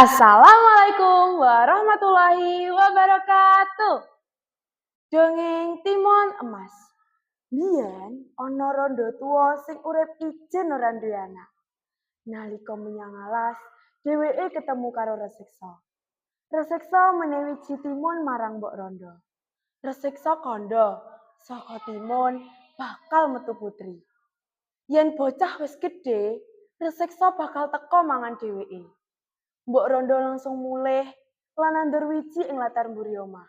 Assalamualaikum warahmatullahi wabarakatuh. Dongeng Timun Emas. Biyen ana rondo tuwa sing urip ijen ora duwe anak. Nalika menyang alas, dheweke ketemu karo Resiksa. Resiksa menehi wiji timun marang Mbok Rondo. Resiksa kandha, saka timun bakal metu putri. Yen bocah wis gedhe, Resiksa bakal teka mangan dheweke. Mbok Rondo langsung mulih lan nandur wiji ing latar mburi omah.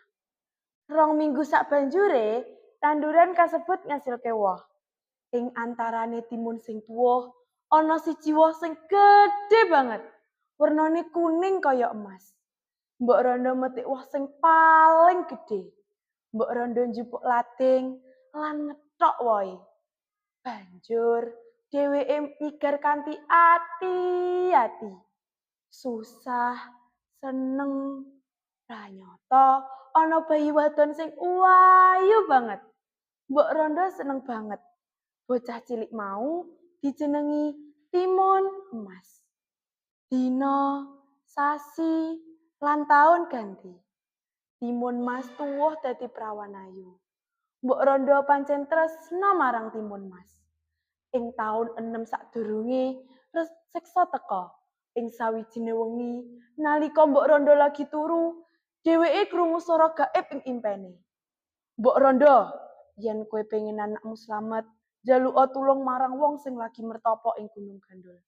2 minggu sabanjure, tanduran kasebut ngasilke woh. Ing antarane timun sing tuwuh, ana siji woh sing gedhe banget. Wernane kuning kaya emas. Mbok Rondo metik woh sing paling gedhe. Mbok Rondo njupuk lading lan ngethok wohe. Banjur dheweke nyigar kanthi ati-ati. Susah, seneng, pranyata ana bayi wadon sing uayu banget. Mbok Rondo seneng banget. Bocah cilik mau dijenengi Timun Emas. Dina, sasi, lan taun ganti. Timun Mas tuwuh dadi prawan ayu. Mbok Rondo pancen tresna marang Timun Mas. Ing taun 6 sadurunge, Resiksa teka. Ing sawijine wengi, nalika Mbok Rondo lagi turu, dheweke krungu swara gaib ing impene. "Mbok Rondo, yen kowe pengen anakmu slamet, njaluka tulung marang wong sing lagi mertapa ing Gunung Gandul."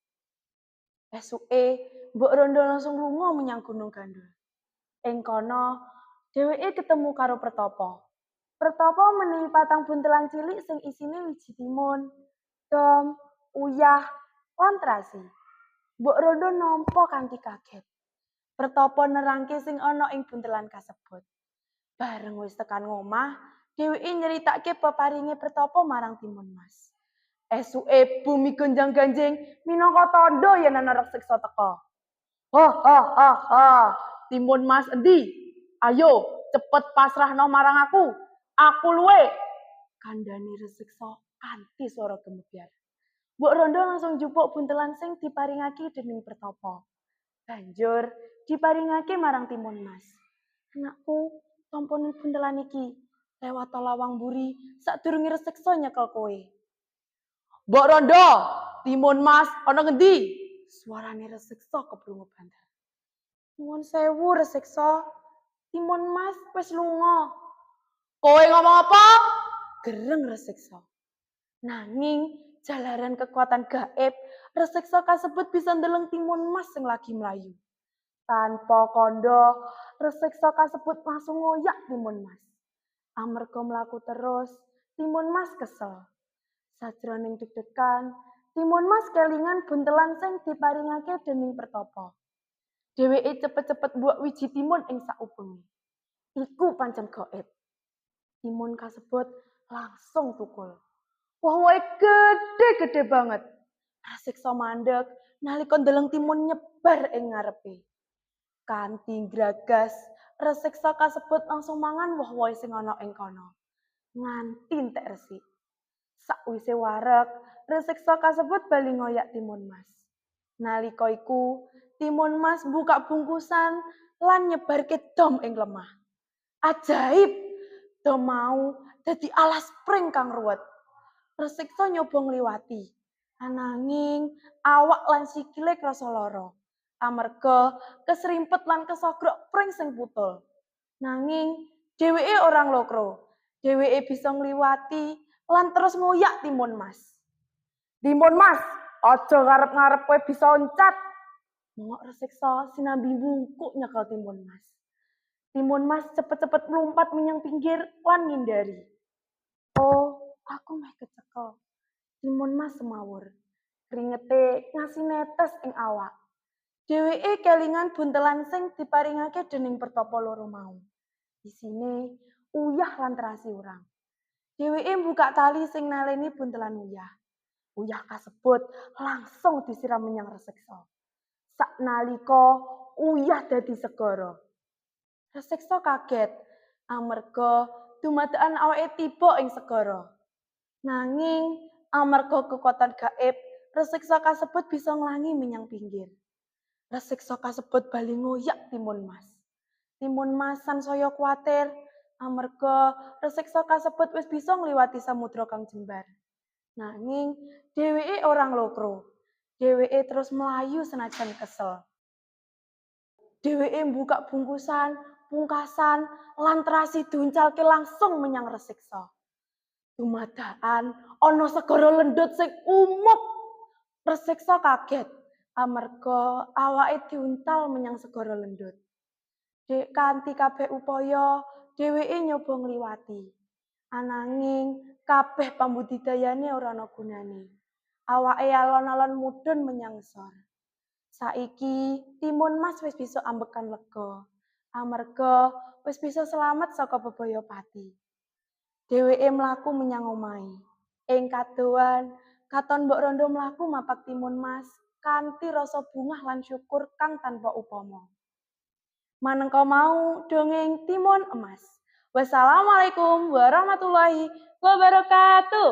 Esuke, Mbok Rondo langsung lunga menyang Gunung Gandul. Ing kono, dheweke ketemu karo pertapa. Pertapa menehi 4 buntelan cilik sing isine wiji timun, dom, uyah, lan trasi. Mbok Rondo nampa kanthi kaget. Pertapa nerangke sing ana ing buntelan kasebut. Bareng wis tekan ngomah, dheweke nyritake peparinge pertapa marang Timun Mas. Esuke bumi gonjang-ganjing minangka tandha yen ana resiksa teka. "Ha ha ha ha, Timun Mas endi? Ayo cepet pasrahno marang aku. Aku luwe," kandhane resiksa kanthi swara gemebyar. Mbok Rondo langsung njupuk buntelan sing diparingake dening pertapa. Banjur diparingake marang Timun Mas. "Anakku, tampa buntelan iki. Lewat lawang mburi sadurunge resiksa nyekel kowe." "Mbok Rondo, Timun Mas ana ngendi?" Suarane resiksa keprungu banter. "Nuwun sewu, Resiksa, Timun Mas wis lunga." "Kowe ngomong apa?" gereng resiksa. Nanging jalaran kekuatan gaib, resiksa kasebut bisa ndeleng Timun Mas sing lagi mlayu. Tanpa kandha, resiksa kasebut langsung ngoyak Timun Mas. Amarga mlaku terus, Timun Mas kesel. Sajroning deg-degan, Timun Mas kelingan buntelan sing diparingake dening pertapa. Dheweke cepet-cepet mbuak wiji timun ing sakubenge. Iku pancen gaib. Timun kasebut langsung tukul. Woh-wohe gedhe-gedhe banget. Resiksa mandeg nalika ndeleng timun nyebar ing ngarepe. Kanthi gragas, resiksa kasebut langsung mangan woh-wohe sing ana ing kono. Nganti entek resik. Sakwise wareg, resiksa kasebut bali ngoyak Timun Mas. Nalika iku, Timun Mas buka bungkusan lan nyebarke dom ing lemah. Ajaib, dom mau dadi alas pring kang ruwet. Resiksa nyoba ngliwati, ananging awak lan sikile krasa lara amarga kesrimpet lan kesogrok pring sing putul. Nanging dheweke ora nglokro. Dheweke bisa ngliwati lan terus ngoyak Timun Mas. "Timun Mas, aja ngarep-ngarep kowe bisa loncat," mongok resiksa sinambi mbungkuk nyekel Timun Mas. Timun Mas cepet-cepet mlumpat menyang pinggir lan ngindari. "Oh, aku meh kecekel," Timun Mas semawur. Kringete ngasi netes ing awak. Dheweke kelingan buntelan sing diparingake dening pertapa loro mau. Isine uyah lan terasi urang. Dheweke mbukak tali sing naleni buntelan uyah. Uyah kasebut langsung disiram menyang resiksa. Saknalika uyah dadi segara. Resiksa kaget amarga dumadakan awake tiba ing segara. Nanging amarga kekuatan gaib, resiksa kasebut bisa nglangi menyang pinggir. Resiksa kasebut bali ngoyak Timun Mas. Timun Mas sansaya kuwatir amarga resiksa kasebut wis bisa ngliwati samudra kang jembar. Nanging dheweke ora nglokro. Dheweke terus mlayu senajan kesel. Dheweke mbukak bungkusan, pungkasan, lan terasi diuncalke langsung menyang resiksa. Dumadakan ana segara lendut sing umup. Resiksa kaget amarga awake diuntal menyang segara lendut. Dek kanthi kabeh upaya, dheweke nyoba ngliwati. Ananging kabeh pambudidayane ora ana gunane. Awake alon-alon mudhun menyang ngesor. Saiki Timun Mas wis bisa ambekan lega amarga wis bisa slamet saka bebaya pati. Dheweke mlaku menyang omahe. Ing kadohan, katon Mbok Rondo mlaku mapak Timun Mas kanthi rasa bungah lan syukur kang tanpa upama. Manengka mau dongeng Timun Emas. Wassalamualaikum warahmatullahi wabarakatuh.